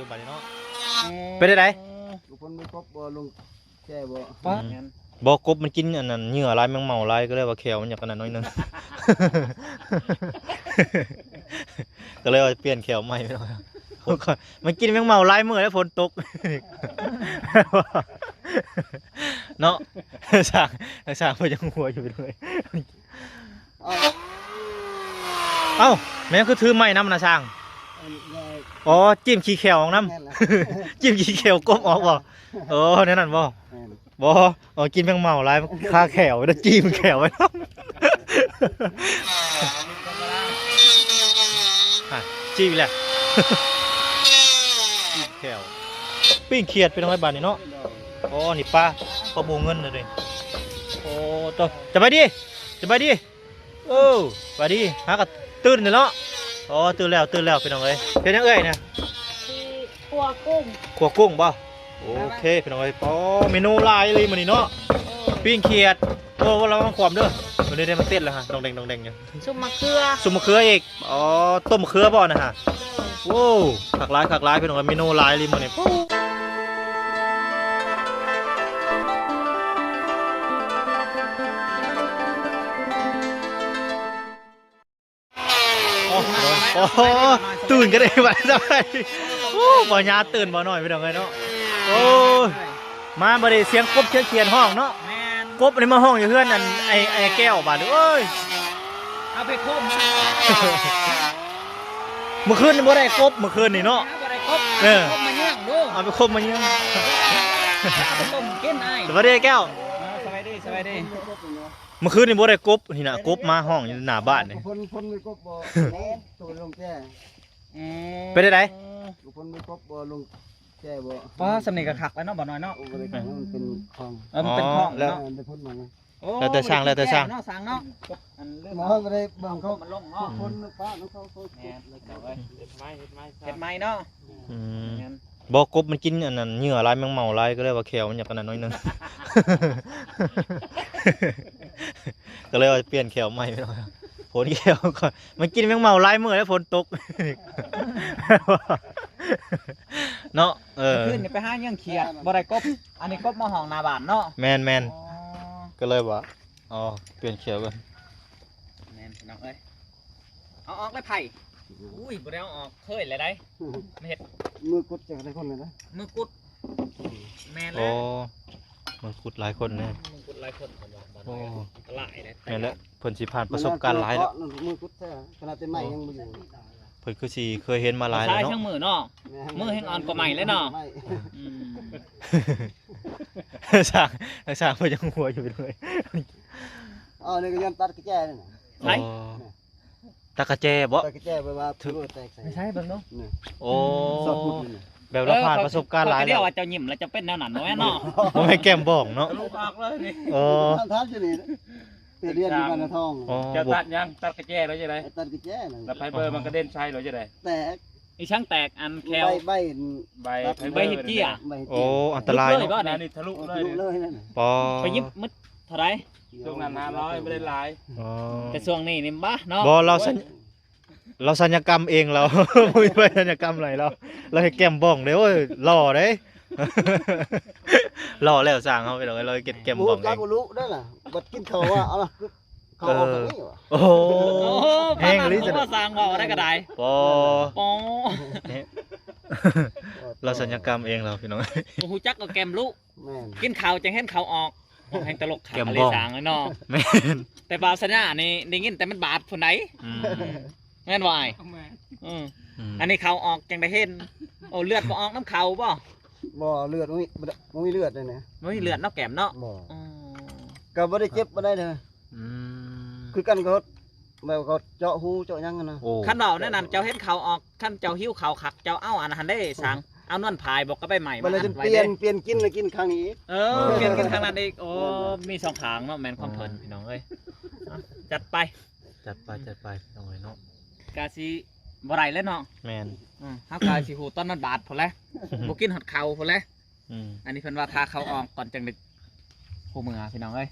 ບາດນີ້ເນາະ ເປັນໃດ? ລູກພົນໄປກົບບໍ່ ລົງແຈບໍ່? ປະ ອືມ ບໍ່ ກົບມັນກິນອັນນັ້ນ ເຫຍື່ອຫຼາຍ ແມງເມົາຫຼາຍ ກໍເລີຍວ່າແຂ້ວມັນຢາກອັນນັ້ນໜ້ອຍໜຶ່ງ ກໍເລີຍວ່າປ່ຽນແຂ້ວໃໝ່ ມັນກິນແມງເມົາຫຼາຍມື້ແລ້ວ ຝົນຕົກເນາະ. ຊ່າງ ຊ່າງເພິ່ນຍັງຫົວຢູ່ເລີຍ. ເອົ້າ ແມ່ນຄືຖືໄມ້ນຳນະຊ່າງ? ອໍ ຈີ້ມຂີ້ແຂ້ວອອກນຳ ຈີ້ມຂີ້ແຂ້ວກົບອອກບໍ່? ອໍ ແນວນັ້ນບໍ່? ບໍ່ ອໍ ກິນແມງເມົາຫຼາຍ ຄາແຂ້ວ ແລ້ວຈີ້ມແຂ້ວໄວ້ນຳ ຈີ້ມອີກແລ້ວ ຈີ້ມແຂ້ວ ປີ້ງຂຽດ ພີ່ນ້ອງເອີຍ ບາດນີ້ເນາະ. ອໍ ນີ້ປາ ປາບູເງິນເດ້. ໂອ້ ໂຕ ສະບາຍດີ ສະບາຍດີ. ໂອ້ ສະບາຍດີ ຫາກະຕື່ນແລ້ວເນາະ. ອໍ ຕື່ນແລ້ວ ຕື່ນແລ້ວ ພີ່ນ້ອງເອີຍ. ເຮັດຫຍັງເອື້ອຍນະ? ຊິຂົ້ວກຸ້ງ ຂົ້ວກຸ້ງບໍ່? ໂອເຄ ພີ່ນ້ອງເອີຍ. ອໍ ເມນູຫຼາຍອີ່ຫຼີມື້ນີ້ເນາະ ເອີ ປີ້ງຂຽດ. ໂອ້ ລະວັງຄວ່ຳເດີ ໂຕນີ້ໄດ້ມາເຕັ້ນແລ້ວຮະ ດອງແດງ ດອງແດງຢູ່. ຊຸມມະເຂືອ ຊຸມມະເຂືອອີກ. ອໍ ຕົ້ມມະເຂືອບໍ່ນະຮະ? ໂອ້ ຄັກຫຼາຍ ຄັກຫຼາຍ ພີ່ນ້ອງເອີຍ ເມນູຫຼາຍອີ່ຫຼີມື້ນີ້. ໂອ້ ຕື່ນກໍໄດ້ ສະບາຍ ໂອ້ ບໍ່ຍາຕື່ນບໍ່ນ້ອຍ ພີ່ນ້ອງເອີຍເນາະ. ໂອ້ຍ ມາບໍ່ໄດ້ສຽງກົບສຽງຂຽດຮ້ອງເນາະ. ແມ່ນ ກົບນີ້ມາຮ້ອງຢູ່ເຮືອນອັນ ໄອ້ ໄອ້ແກ້ວບາດນີ້. ໂອ້ຍ ເອົາໄປຄົມ ມື້ຄືນນີ້ບໍ່ໄດ້ກົບ ມື້ຄືນນີ້ເນາະ ບໍ່ໄດ້ກົບ. ເອີ ເອົາໄປຄົມມາເຍືອງດູ ເອົາໄປຄົມມາເຍືອງ ເອົາໄປຕົ້ມກິນອ້າຍ. ສະບາຍດີແກ້ວ ເອີ ສະບາຍດີ ສະບາຍດີ. ມື້ຄືນນີ້ບໍ່ໄດ້ກົບ ນີ້ນະ ກົບມາຮ້ອງຢູ່ໜ້າບ້ານນີ້. ຄົນ ຄົນໄປກົບບໍ່? ແມ່ນ ໂຕລົງແຈ. ອືມ ເປັນໃດ? ຄົນໄປກົບບໍ່ ລົງແຈບໍ່? ປ້າ ສ່ຳນີ້ກໍຄັກແລ້ວເນາະ ບໍ່ນ້ອຍເນາະ. ໂອ້ ບໍ່ໄດ້ຄັກ ມັນເປັນຂອງ ເອີ ມັນເປັນຂອງ ອໍ ແລ້ວ ເນາະ ເປັນຄົນມາ. ໂອ້ ແລ້ວແຕ່ຊ່າງ ແລ້ວແຕ່ຊ່າງ ເນາະ ຊ່າງເນາະ. ອັນເລື່ອງ ໝໍກໍໄດ້ເບິ່ງເຂົາ ມັນລົງເນາະ ຄົນປະນຳເຂົາ. ແມ່ນ ເຮັດໃໝ່ ເຮັດໃໝ່ ເຮັດໃໝ່ເນາະ. ອືມ ແມ່ນ ບໍ່ ກົບມັນກິນອັນນັ້ນ ເຫຍື່ອຫຼາຍ ແມງເມົາຫຼາຍ ກໍເລີຍວ່າແຂ້ວມັນຢາກອັນນັ້ນໜ້ອຍໜຶ່ງ ກໍເລີຍວ່າປ່ຽນແຂ້ວໃໝ່. ຝົນແຂ້ວກ່ອນ ມັນກິນແມງເມົາຫຼາຍມື້ແລ້ວ ຝົນຕົກເນາະ. ເອີ ຄືນນີ້ໄປຫາເຫຍື່ອຂຽດ ບໍ່ໄດ້ກົບ ອັນນີ້ກົບມາຫ້ອງໜ້າບ້ານເນາະ. ແມ່ນໆ ອໍ ກໍເລີຍວ່າ ອໍ ປ່ຽນແຂ້ວກ່ອນ. ແມ່ນ ພີ່ນ້ອງເອີຍ ເອົາອອກແລ້ວໄຜ. ອຸ້ຍ ບໍ່ໄດ້ເອົາອອກ ເຄີຍແລ້ວໃດ໋ ມາເຮັດ ມືກຸດຈັກໄດ້ຄົນເລີຍນະ ມືກຸດ. ແມ່ນແລ້ວ ໂອ້ ມັງຄຸດຫຼາຍຄົນແນ່ ມັງຄຸດຫຼາຍຄົນ ເພິ່ນວ່າ ໂອ້ ອັນຕະລາຍເດ້. ແມ່ນແຫຼະ ເພິ່ນຊິຜ່ານປະສົບການຫຼາຍແລ້ວ ມືຄຸດແທ້ ຂະໜາດແຕ່ໄມ້ຍັງບໍ່ຢູ່. ເພິ່ນຄືຊິເຄີຍເຫັນມາຫຼາຍແລ້ວເນາະ. ໃຊ້ເຊິ່ງມືເນາະ ມືແຮງອ່ອນກວ່າໄມ້ເລີຍເນາະ. ອືມ ຊ່າງ ຊ່າງເພິ່ນຍັງຫົວຢູ່ເລີຍ. ເອົາ ນີ້ກໍຍ້ອນຕັດກະແຈນີ້ນະ. ໃສ? ອໍ ຕັດກະແຈບໍ່? ຕັດກະແຈແບບວ່າຖືກແຕກໃສ່ ໄປໃຊ້ເບິ່ງເນາະ. ນີ້ ໂອ້ ຊອກຂຸດນີ້ ແບບລາວຜ່ານປະສົບການຫຼາຍແລ້ວ. ເຈົ້າຍິ້ມແລ້ວເຈົ້າເປັນແນວນັ້ນ ບໍ່ແມ່ນເນາະ? ບໍ່ແມ່ນແກ້ມບ້ອງເນາະ ທະລຸອອກເລີຍນີ້. ອໍ ທ່ານ ທ່ານຢູ່ນີ້ ໄປຮຽນຢູ່ບ້ານນາທອງ. ອໍ ເຈົ້າຕັດຫຍັງ? ຕັດກະແຈຫຼືຈັ່ງໃດ? ຕັດກະແຈນະ ແລ້ວໄຟເບີມັນກະເດັນໃສ່ຫຼືຈັ່ງໃດ? ແຕກ ອີ່ຫຍັງແຕກ? ອັນແຄວ ໃບ ໃບ ໃບ ໃບເຫັດເຈ້ຍ. ໂອ້ ອັນຕະລາຍເນາະ ນີ້ທະລຸເລີຍ ທະລຸເລີຍນັ້ນ. ປໍ ໄປຍິບໝົດເທົ່າໃດ? ຊ່ວງນັ້ນຫ້າຮ້ອຍ ບໍ່ໄດ້ຫຼາຍ. ອໍ ແຕ່ຊ່ວງນີ້ນີ້ບາເນາະ. ບໍ່ ລາວສັນ ລາວສັນຍະກຳເອງລາວ ບໍ່ມີໃຜສັນຍະກຳໃຫ້ລາວ ລາວເຮັດແກ້ມບ້ອງເດ້. ໂອ້ຍ ຫຼໍ່ເດ້ ຫຼໍ່ແລ້ວຊ່າງເຮົາ ພີ່ນ້ອງເອີຍ ລາວເຮັດແກ້ມບ້ອງເອງ. ບໍ່ຮູ້ຈັກ ບໍ່ຮູ້ໄດ້ລະ ບັດກິນເຂົ້າວ່າ ເອົາລະ ເຂົາອອກແບບນີ້ຫວາ. ໂອ້ໂຫ ແຮງອີ່ຫຼີ ປານນັ້ນບໍ່ວ່າຊ່າງເວົ້າໄດ້ກໍໄດ້. ປໍ ປໍ ລາວສັນຍະກຳເອງລາວ ພີ່ນ້ອງ. ບໍ່ຮູ້ຈັກກໍແກ້ມລຸ. ແມ່ນ ກິນເຂົ້າຈັ່ງເຫັນເຂົ້າອອກ. ໂອ້ ແຮງຕະຫຼົກຄັກ ແກ້ມບ້ອງ ອີ່ຫຼີຊ່າງເນາະ. ແມ່ນ ແຕ່ບ່າວສັນຍານີ້ໄດ້ຍິນແຕ່ມັນບາດພຸ້ນໃດ. ອືມ ແມ່ນບໍ່ອ້າຍ? ແມ່ນ ອືມ ອືມ ອັນນີ້ເຂົ້າອອກຈັ່ງໄດ້ເຫັນ. ໂອ້ ເລືອດບໍ່ອອກນຳເຂົ້າບໍ່? ບໍ່ ເລືອດບໍ່ມີ ບໍ່ມີເລືອດເລີຍນະ. ບໍ່ມີເລືອດເນາະແກ້ມເນາະ. ບໍ່ ອໍ ກໍບໍ່ໄດ້ເຈັບປານໃດເດີ. ອືມ ຄືກັນ ເຂົາແບບເຂົາເຈາະຮູເຈາະຫຍັງຫັ້ນນະ. ໂອ້ ຄັນເວົ້າແນວນັ້ນ ເຈົ້າເຫັນເຂົ້າອອກ ຄັນເຈົ້າຫິວເຂົ້າຄັກ ເຈົ້າເອົາອັນນັ້ນເດ້ຊ່າງ ເອົານວນພາຍບໍ່ ກັບໃບໄມ້ມາອັດໄວ້ເດ້. ປ່ຽນ ປ່ຽນກິນແລ້ວກິນຂ້າງນີ້ອີກ. ເອີ ປ່ຽນກິນຂ້າງນັ້ນອີກ. ໂອ້ ມີສອງຂ້າງເນາະ ແມ່ນຄວາມເພິ່ນ ອໍ ພີ່ນ້ອງເອີຍ. ຈັດໄປ ຈັດໄປ ຈັດໄປ ພີ່ນ້ອງເອີຍເນາະ. ກະຊິບໍ່ໄດ້ແລ້ວເນາະ. ແມ່ນ ອືມ ເຮົາກະຊິຮູ້ຕອນມັນບາດພຸ້ນແຫຼະ ບໍ່ກິນຮອດເຂົ້າພຸ້ນແຫຼະ. ອືມ ອັນນີ້ເພິ່ນວ່າຖ້າເຂົ້າອອກກ່ອນຈັ່ງໄດ້ຮູ້ເມືອ ພີ່ນ້ອງເອີຍ.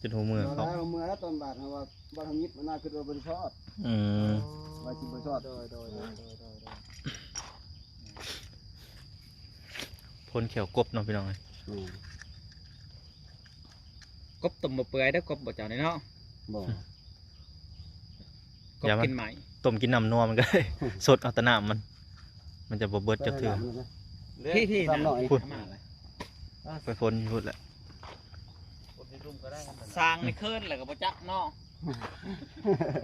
ຈົນຮູ້ເມືອ ເອົາແລ້ວ ເມືອແລ້ວຕອນບາດ ເຮົາວ່າບໍ່ທຳອິດ ມັນໜ້າຄິດວ່າບໍ່ໄດ້ຊອດ. ອືມ ວ່າຊິບໍ່ຊອດ. ໂດຍ ໂດຍ ໂດຍ ໂດຍ ໂດຍ. ຄົນແຂ້ວກົບເນາະພີ່ນ້ອງເອີຍ. ອືມ ກົບຕົ້ມບໍ່ເປື່ອຍເດີ້ ກົບບໍ່ເຈົ້ານີ້ເນາະ. ບໍ່ ກົບ ຢ່າມັນ ກິນໃໝ່ ຕົ້ມກິນນ້ຳນົວມັນກໍໄດ້ ສົດເອົາແຕ່ນ້ຳມັນ ມັນຈະບໍ່ເບິດຈັກເທື່ອ. ພີ່ໆ ນ້ຳໜ້ອຍ ພຸ້ນ ມາແລ້ວ ໄປຝົນພຸ້ນແຫຼະ. ສ້າງໃນເຄີນແລ້ວກໍບໍ່ຈັກເນາະ.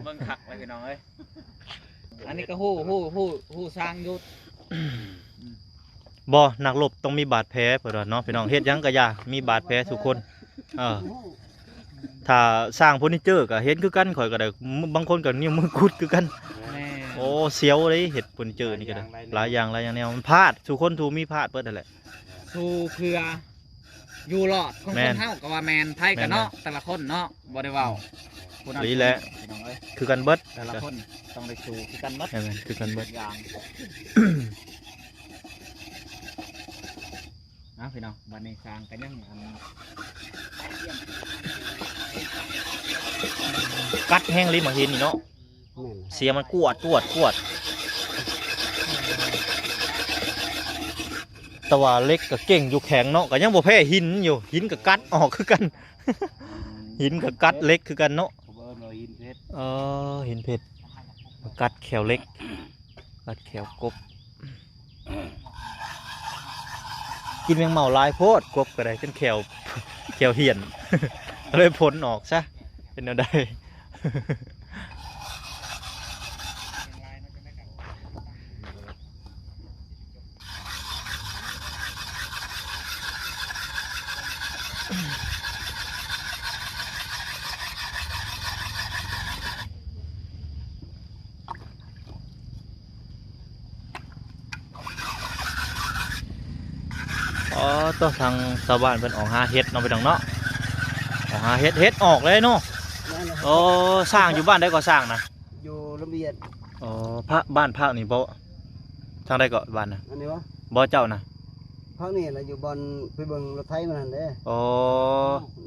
ເບິ່ງຄັກເລີຍພີ່ນ້ອງເອີຍ. ອັນນີ້ກໍຮູ້ ຮູ້ ຮູ້ ຮູ້ສ້າງຢູ່. ບໍ່ ນັກລົບຕ້ອງມີບາດແຜເພິ່ນວ່າເນາະພີ່ນ້ອງ. ເຮັດຫຍັງກໍຢ່າມີບາດແຜສູ່ຄົນ. ເອີ ຖ້າສ້າງເຟີນີເຈີກໍເຫັນຄືກັນ ຂ້ອຍກໍໄດ້ ບາງຄົນກໍນິ້ວມືກຸດຄືກັນ. ແມ່ນ ໂອ້ ສຽວເດ້ ເຮັດເຟີນີເຈີນີ້ກໍໄດ້ ຫຼາຍຢ່າງ ຫຼາຍຢ່າງແນວ ມັນພາດ ສູ່ຄົນສູ່ມີພາດເບິດຫັ້ນແຫຼະ. ສູ້ເພື່ອຢູ່ລອດຂອງ ແມ່ນ ຄົນເຮົາກໍວ່າແມ່ນ ໃຜກໍເນາະ ແມ່ນໆ ແຕ່ລະຄົນເນາະ ບໍ່ໄດ້ເວົ້າ ຜູ້ນັ້ນ ນີ້ແຫຼະ ຜູ້ນີ້ ພີ່ນ້ອງເອີຍ ຄືກັນເບິດ ແຕ່ລະຄົນຕ້ອງໄດ້ສູ້ຄືກັນເບິດ. ແມ່ນໆ ຄືກັນເບິດ ຢ່າງເນາະ ພີ່ນ້ອງ. ບັດນີ້ຊ່າງກໍຍັງ ອັນ ກັດແຮງລີໝາກຫີນນີ້ເນາະ. ແມ່ນ ສຽງມັນກວດ ກວດ ກວດ ແຕ່ວ່າເຫຼັກກໍເກັ່ງຢູ່ ແຂງເນາະ ກໍຍັງບໍ່ແພ້ຫີນຢູ່ ຫີນກໍກັດອອກຄືກັນ ຫີນກໍກັດເຫຼັກຄືກັນເນາະ. ເຂົາເອີ້ນວ່າຫີນເພັດ ເອີ ຫີນເພັດ ກັດແຂ້ວເຫຼັກ ກັດແຂ້ວກົບ. ກິນແມງເມົາຫຼາຍໂພດ ກົບກໍໄດ້ ຈົນແຂ້ວ ແຂ້ວຫ້ຽນ ເລີຍພົນອອກຊະ ເປັນແນວໃດ? ອໍ ໂຕ ທາງຊາວບ້ານເພິ່ນອອກຫາເຫັດເນາະ ພີ່ນ້ອງເນາະ ອອກຫາເຫັດ ເຫັດອອກເລີຍເນາະ. ແມ່ນແລ້ວ ໂອ້ ຊ່າງຢູ່ບ້ານໃດກໍຊ່າງນະ? ຢູ່ລະບຽດ. ອໍ ພະ ບ້ານພັກນີ້ບໍ່ ທາງໃດເກາະ ບ້ານນະ? ອັນນີ້ຫວາ? ບໍ່ ເຈົ້ານະ? ພັກນີ້ລະ ຢູ່ບ່ອນໄປເບິ່ງລົດໄຖມື້ນັ້ນເດ້. ອໍ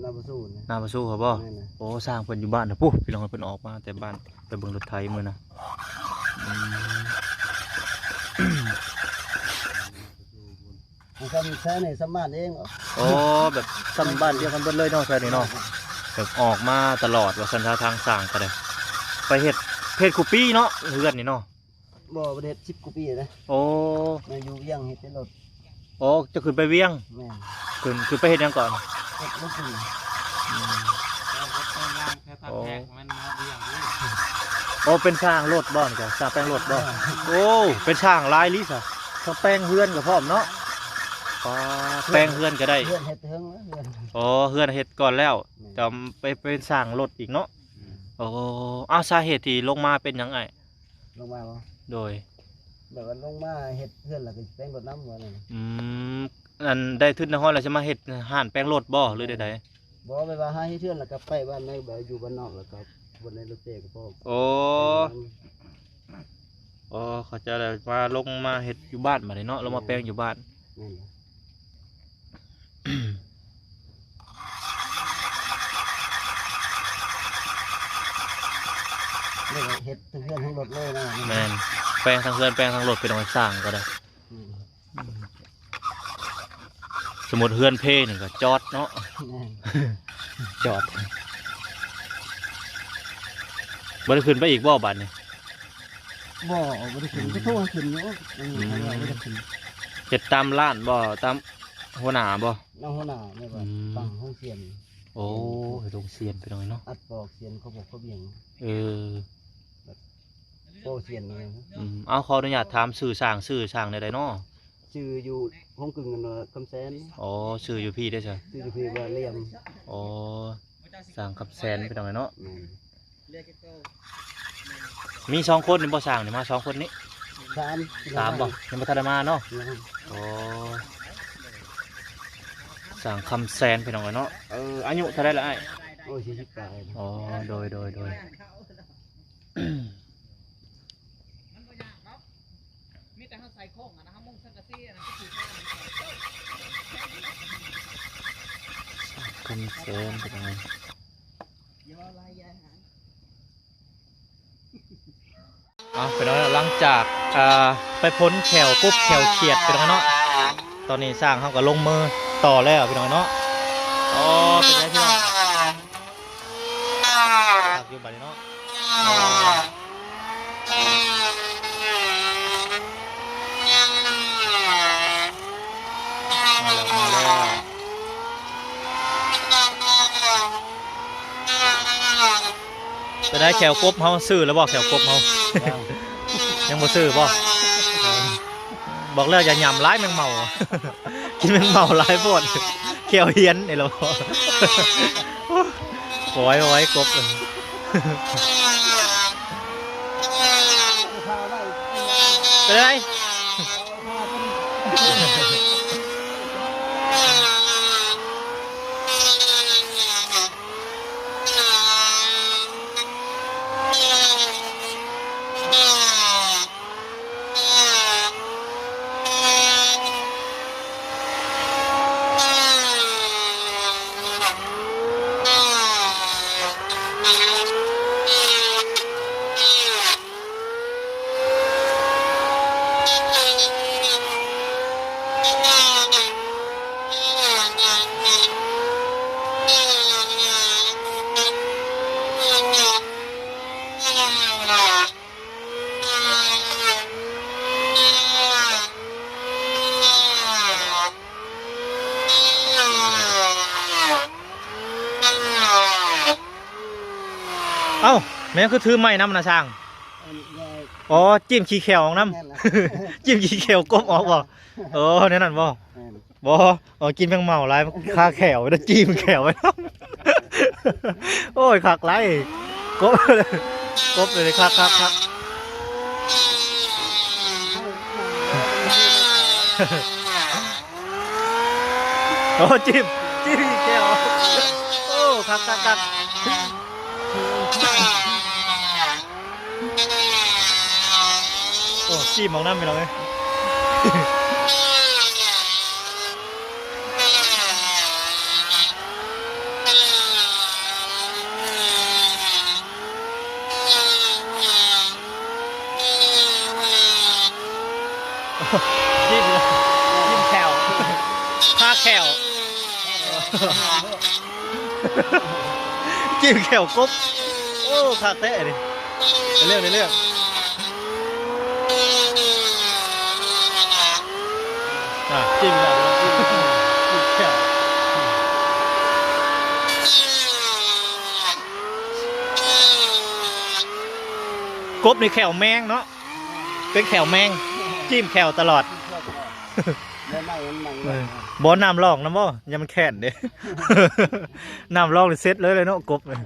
ນາປະຊູນະ ນາປະຊູຫັ້ນບໍ່? ແມ່ນນະ. ໂອ້ ຊ່າງເພິ່ນຢູ່ບ້ານນະ ພຸ້ນ ພີ່ນ້ອງເພິ່ນອອກມາແຕ່ບ້ານ ໄປເບິ່ງລົດໄຖມື້ນະ. ອືມ ຊ່ຳແຖວນີ້ຊ່ຳບ້ານເອງ. ໂອ້ ແບບຊ່ຳບ້ານດຽວກັນເບິດເລີຍເນາະ ແຖວນີ້ເນາະ ແບບອອກມາຕະຫຼອດວ່າຊັ້ນ ທາງຊ່າງກໍໄດ້. ໄປເຮັດ ເຮັດຄູ່ປີເນາະ ເຮືອນນີ້ເນາະ? ບໍ່ ບໍ່ໄດ້ເຮັດສິບກວ່າປີນະ. ໂອ້ ມາຢູ່ວຽງເຮັດແຕ່ລົດ. ໂອ້ ເຈົ້າຂຶ້ນໄປວຽງ? ແມ່ນ. ຂຶ້ນ ຂຶ້ນໄປເຮັດຫຍັງກ່ອນ? ເຮັດລົດ. ອືມ ໂອ້ ໂອ້ ເປັນຊ່າງລົດບໍ່ນີ້ກະ ຊ່າງແປງລົດບໍ່? ແມ່ນ. ໂອ້ ເປັນຊ່າງຫຼາຍອີ່ຫຼີຊະ ຊ່າງແປງເຮືອນກໍພ້ອມເນາະ. ອໍ ແປງເຮືອນກໍໄດ້ ເຮືອນເຮັດເທິງແລ້ວ ເຮືອນ. ອໍ ເຮືອນເຮັດກ່ອນແລ້ວ. ແມ່ນ. ຈະໄປເປັນຊ່າງລົດອີກເນາະ. ແມ່ນ. ໂອ້ ເອົາ ສາເຫດທີ່ລົງມາເປັນຫຍັງອ້າຍ? ລົງມາບໍ່? ໂດຍ ແບບວ່າລົງມາເຮັດເຮືອນແລ້ວກໍແປງລົດນຳວ່ານັ້ນ. ອືມ ອັນໄດ້ທຶນໄດ້ຮອນແລ້ວຊິມາເຮັດຮ້ານແປງລົດບໍ່ ຫຼືໃດໆ? ບໍ່ ແບບວ່າຫາເຮັດເຮືອນແລ້ວກໍໄປບ້ານໃດ ແບບຢູ່ບ້ານນອກແລ້ວກໍບ່ອນໃດລົດເຕະກໍພໍ. ໂອ້ ແມ່ນ. ອໍ ເຂົ້າໃຈແລ້ວ ມາລົງມາເຮັດຢູ່ບ້ານບາດນີ້ເນາະ ລົງມາແປງຢູ່ບ້ານ. ແມ່ນ. ເຮັດທັງເຮືອນທັງລົດເລີຍນະ. ແມ່ນ ແປງທັງເຮືອນແປງທັງລົດ ພີ່ນ້ອງ ສ້າງກໍໄດ້. ອືມ ອືມ ສົມມຸດເຮືອນເພນີ້ກໍຈອດເນາະ. ແມ່ນ ຈອດ ບໍ່ໄດ້ຂຶ້ນໄປອີກບໍ່ບາດນີ້? ບໍ່ ບໍ່ໄດ້ຂຶ້ນ ອືມ ກໍໂທໃຫ້ຂຶ້ນຢູ່. ອືມ ບໍ່ໄດ້ຂຶ້ນ ເຮັດຕາມຮ້ານບໍ່ ຕາມຫົວໜ້າບໍ່? ນຳຫົວໜ້າແມ່ນວ່າ ອືມ ຕັ້ງໂຮງສຽນ. ໂອ້ ໂຮງສຽນ ພີ່ນ້ອງເນາະ ອັດປອກສຽນເຂົ້າບອກເຂົ້າບຽງ. ເອີ ແບບໂປ້ສຽນ. ອືມ ເອົາ ຂໍອະນຸຍາດຖາມຊື່ຊ່າງ ຊື່ຊ່າງແນວໃດເນາະ? ຊື່ຢູ່ໂຮງກຶ່ງ ຄຳແສນ. ອໍ ຊື່ຢູ່ພີ້ເດ້ຊະ? ຊື່ຢູ່ພີ້ວ່າລຽມ. ອໍ ຊ່າງຄຳແສນ ພີ່ນ້ອງເນາະ. ແມ່ນ. ມີສອງຄົນນີ້ບໍ່ ຊ່າງນີ້ມາສອງຄົນນີ້? ສາມ ສາມບໍ່? ຍັງບໍ່ທັນໄດ້ມາເນາະ. ຍັງ. ອໍ ຊ່າງຄຳແສນ ພີ່ນ້ອງເນາະ. ເອີ ອາຍຸເທົ່າໃດລະອ້າຍ? ໂອ້ຍ ສີ່ສິບປາຍ. ອໍ ໂດຍ ໂດຍ ໂດຍ. ມີແຕ່ເຮົາໃສ່ໂຄ້ງຫັ້ນນະ ເຮົາມຸງສັງກະສີອັນນັ້ນກໍຖືກແລ້ວ. ຄຳແສນເປັນຫຍັງ? ເອົາ ພີ່ນ້ອງເນາະ ຫຼັງຈາກ ອ່າ ໄປພົ້ນແຂ້ວກົບແຂ້ວຂຽດ ພີ່ນ້ອງເນາະ. ຕອນນີ້ຊ່າງເຮົາກໍລົງມືຕໍ່ແລ້ວພີ່ນ້ອງເນາະ. ອໍ ເປັນໄງພີ່ນ້ອງ? ຄັກຢູ່ບັດນີ້ເນາະ. ມາແລ້ວ ມາແລ້ວ. ເປັນໃດແຂ້ວກົບເຮົາ ຊື້ແລ້ວບໍ່ແຂ້ວກົບເຮົາ? ຍັງ ຍັງບໍ່ຊື້ບໍ່? ເອີ ບອກແລ້ວຢ່າຫຍ້ຳຫຼາຍແມງເມົາ ກິນແມງເມົາຫຼາຍໂພດ ແຂ້ວຮຽນນີ້ແຫຼະ. ໂອ້ຍ ໂອ້ຍ ກົບ ເປັນໃດ? ເອົ້າ ແມ່ນຄືຖືໄມ້ນຳນະຊ່າງ? ອໍ ຈິ້ມຂີ້ແຂ້ວອອກນຳ. ແມ່ນລະ ຈິ້ມຂີ້ແຂ້ວກົບອອກບໍ່? ເອີ ແນວນັ້ນບໍ່? ແມ່ນ ບໍ່ ເອີ ກິນແມງເມົາຫຼາຍ ຄາແຂ້ວໄວ້ ແລ້ວຈິ້ມແຂ້ວໄວ້ນຳ. ໂອ້ຍ ຄັກຫຼາຍ ກົບ ກົບເລີຍ ຄັກໆໆ. ໂອ້ ຈິ້ມ ຈິ້ມອີກແລ້ວ. ໂອ້ ຄັກໆໆ. ໂອ້ ຈີ້ມອອກນຳ ພີ່ນ້ອງເອີຍ. ຈີ້ມ ຈີ້ມແຂ້ວ ຄາແຂ້ວ ຈີ້ມແຂ້ວກົບ. ໂອ້ ຄັກແທ້ນີ້ ເລື່ອງ ເລື່ອງ. ອ່າ ຈິ້ມແລ້ວ ຈິ້ມແຂ້ວ ກົບນີ້ແຂ້ວແມງເນາະ ເປັນແຂ້ວແມງ ຈິ້ມແຂ້ວຕະຫຼອດ. ບໍ່ ນ້ຳລອງນຳບໍ່? ຢ່າມັນແຄ້ນເດ້ ນ້ຳລອງນີ້ເສັດເລີຍເນາະ ກົບນີ້.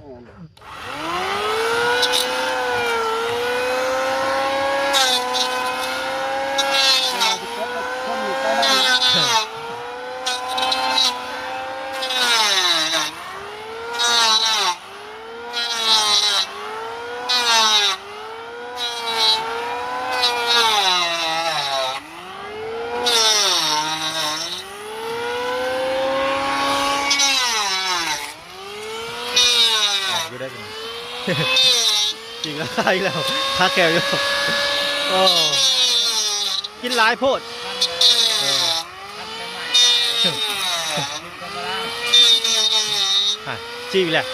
ຢູ່ໄດ້ ກິນແລ້ວ ຄາອີກແລ້ວ ຄາແຂ້ວຢູ່. ໂອ້ ກິນຫຼາຍໂພດ. ເອີ ຫາ ຈີ້ມແລ້ວ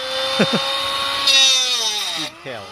ຈີ້ມແຂ້ວ.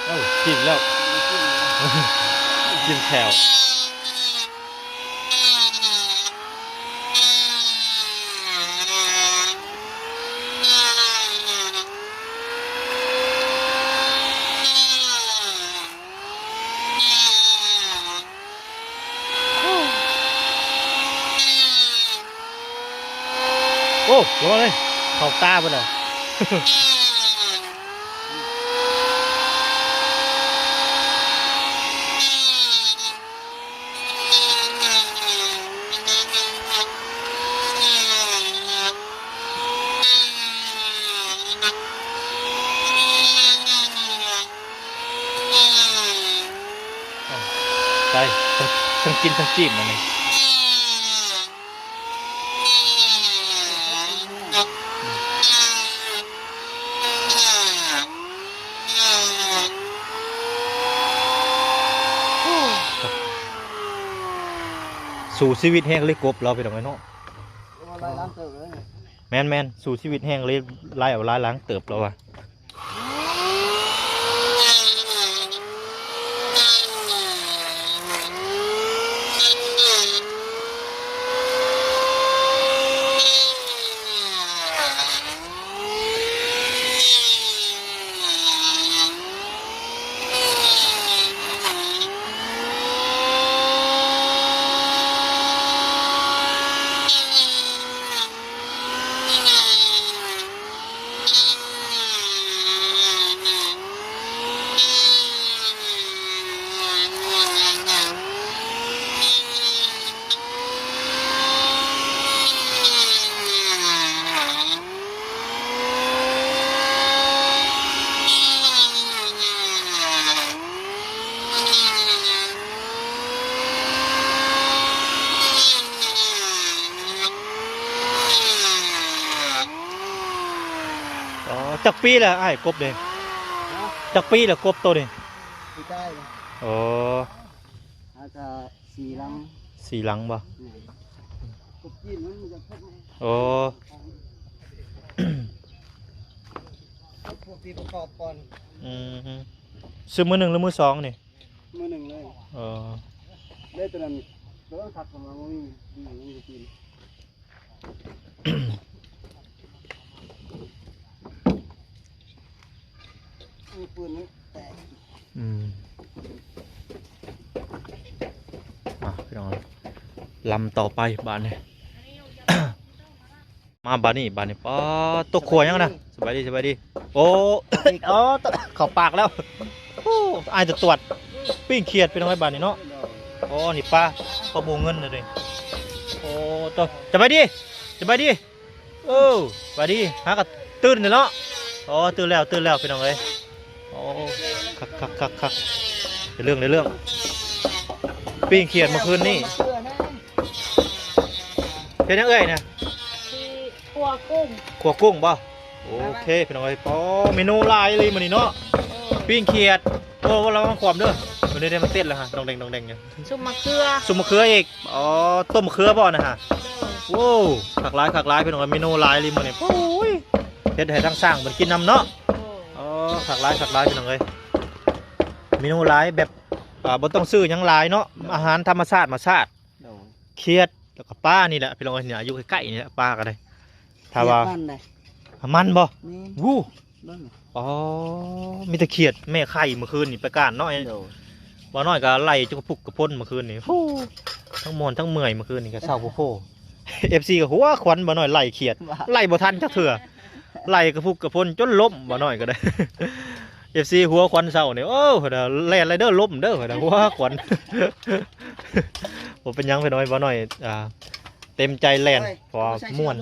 ໂອ້ ກິນແລ້ວ ກິນແຂ້ວ. ໂອ້ຍ ເຂົ້າຕາເບິດແລ້ວ. ໄປ ທັງ ທັງກິນທັງຈີບມັນນີ້. ສູ້ຊີວິດແຮງເລີຍກົບລາວ ພີ່ນ້ອງເອີຍເນາະ. ແມ່ນໆ ສູ້ຊີວິດແຮງເລີຍ ລາຍເອົາລາຍຫຼັງເຕີບລາວວ່າ. ອໍ ຈັກປີແລ້ວອ້າຍກົບນີ້? ຮະ? ຈັກປີແລ້ວກົບໂຕນີ້? ປີກາຍ. ອໍ ອາດຈະສີ່ຫຼັງ. ສີ່ຫຼັງບໍ່? ແມ່ນ. ກົບຈີນມັນຈະເພິ່ນ. ອໍ ພວກທີ່ປະກອບກ່ອນ. ອືມ ຊື້ມື້ໜຶ່ງຫຼືມື້ສອງນີ້? ມື້ໜຶ່ງເລີຍ. ເອີ ເລີຍຕົວນັ້ນ ຕົວນັ້ນຄັກຂອງເຮົາມີ ມີ ມີກິນ. ອືມ ອ່ະ ພີ່ນ້ອງ ລຳຕໍ່ໄປບາດນີ້. ມາບາດນີ້ ບາດນີ້ ປາດ ຕົກຂົວຫຍັງນະ? ສະບາຍດີ ສະບາຍດີ. ໂອ້ ອີກ ອໍ ເຂົ້າປາກແລ້ວ. ໂອ້ ອ້າຍຈະຕວດ ປີ້ງຂຽດ ພີ່ນ້ອງເອີຍ ບາດນີ້ເນາະ. ໂອ້ ນີ້ປາ ປາບູເງິນເດ້. ໂອ້ ໂຕ ສະບາຍດີ ສະບາຍດີ. ໂອ້ ສະບາຍດີ ຫາກະຕື່ນເນາະ. ອໍ ຕື່ນແລ້ວ ຕື່ນແລ້ວ ພີ່ນ້ອງເອີຍ. ໂອ້ ຄັກໆໆໆ ໄດ້ເລື່ອງ ໄດ້ເລື່ອງ. ປີ້ງຂຽດມື້ຄືນນີ້. ເຮັດຫຍັງເອື້ອຍນະ? ຊິຂົ້ວກຸ້ງ. ຂົ້ວກຸ້ງບໍ່? ໂອເຄ ພີ່ນ້ອງເອີຍ. ອໍ ເມນູຫຼາຍອີ່ຫຼີມື້ນີ້ເນາະ. ເອີ ປີ້ງຂຽດ. ໂອ້ ລະວັງຄວາມເດີ. ໂອ້ ເດ ມັນເຕັ້ນແລ້ວຮະ ດອງແດງ ດອງແດງຢູ່. ຊຸມມະເຂືອ ຊຸມມະເຂືອອີກ. ອໍ ຕົ້ມມະເຂືອບໍ່ນະຮະ? ໂອ້ ຄັກຫຼາຍ ຄັກຫຼາຍ ພີ່ນ້ອງເອີຍ. ເມນູຫຼາຍອີ່ຫຼີມື້ນີ້. ໂອ້ຍ ເຮັດໃຫ້ທາງຊ່າງເພິ່ນກິນນຳເນາະ. ໂອ້ ຄັກຫຼາຍ ຄັກຫຼາຍ ພີ່ນ້ອງເອີຍ. ເມນູຫຼາຍ ແບບ ອ່າ ບໍ່ຕ້ອງຊື້ຫຍັງຫຼາຍເນາະ. ອາຫານທຳມະຊາດ ມະຊາດ. ໂດຍ ຂຽດ ແລ້ວກໍປານີ້ແຫຼະ ພີ່ນ້ອງເອີຍ. ນີ້ ຢູ່ໃກ້ໆນີ້ແຫຼະ ປາກໍໄດ້. ຖ້າວ່າ ຂຽດມັນໄດ໋. ມັນບໍ່? ແມ່ນ. ໂອ້ ເບິ່ງ ອໍ ມີແຕ່ຂຽດແມ່ໄຂ່ມື້ຄືນນີ້ໄປການເນາະ. ໂດຍ ບ່າວນ້ອຍກໍໄລ່ຈຸກກະປຸກກະພົນມື້ຄືນນີ້. ໂອ້ ທັງມ່ວນທັງເມື່ອຍມື້ຄືນນີ້ ກໍເຊົາໂພໆ. ເອັຟຊີກໍຫົວຂວັນ ບ່າວນ້ອຍໄລ່ຂຽດ ວ່າ ໄລ່ບໍ່ທັນຈັກເທື່ອ. ໄລ່ກະປຸກກະພົນຈົນລົ້ມ ບ່າວນ້ອຍກໍໄດ້. ເອັຟຊີຫົວຂວັນເຊົານີ້ ໂອ້ ເພິ່ນວ່າແລ່ນເລີຍເດີ ລົ້ມເດີ ເພິ່ນວ່າ ຫົວຂວັນ. ບໍ່ເປັນຫຍັງ ພີ່ນ້ອງເອີຍ ບ່າວນ້ອຍ ອ່າ ເຕັມໃຈແລ່ນ ໂອ້ຍ ເພາະວ່າມ່ວນ.